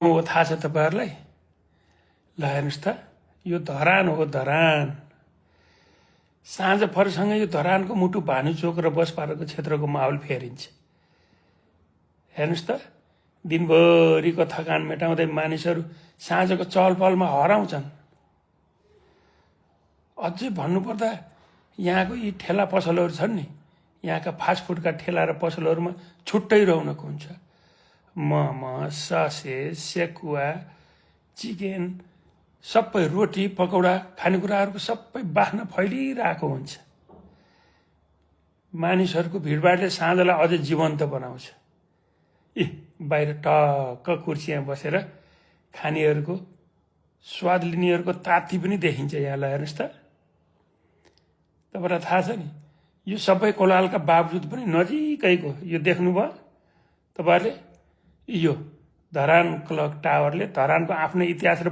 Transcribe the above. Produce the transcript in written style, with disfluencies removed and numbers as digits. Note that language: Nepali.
हो थाहा छ तपाईहरुलाई? ल हेर्नुस् त, यो धरान हो धरान। साँझ फरसँगै यो धरानको मुटु भानुचोक र बसपाराको क्षेत्रको माहौल फेरिन्छ। हेर्नुस् त, दिनभरिको थकान मेटाउँदै मानिसहरू साँझको चहलपहलमा हराउँछन्। अझै भन्नुपर्दा यहाँको यी ठेला पसलहरू छन् नि, यहाँका फास्टफुडका ठेला र पसलहरूमा छुट्टै रौनक हुन्छ। मोमो, ससेज, सेकुवा, चिकन, सबै रोटी पकौडा खानेकुराहरूको सबै बास्ना फैलिरहेको हुन्छ। मानिसहरूको भिडभाडले साँझलाई अझै जीवन्त बनाउँछ। बाहिर टक्क कुर्सीमा बसेर खानेहरूको स्वाद लिनेहरूको ताती पनि देखिन्छ। यहाँलाई हेर्नुहोस् त, तपाईलाई थाहा छ नि, यो सबै कोलाहलका बावजुद पनि नजिकैको यो देख्नुभयो तपाईहरुले, यो धरान क्लक टावरले धरानको आफ्नो इतिहास र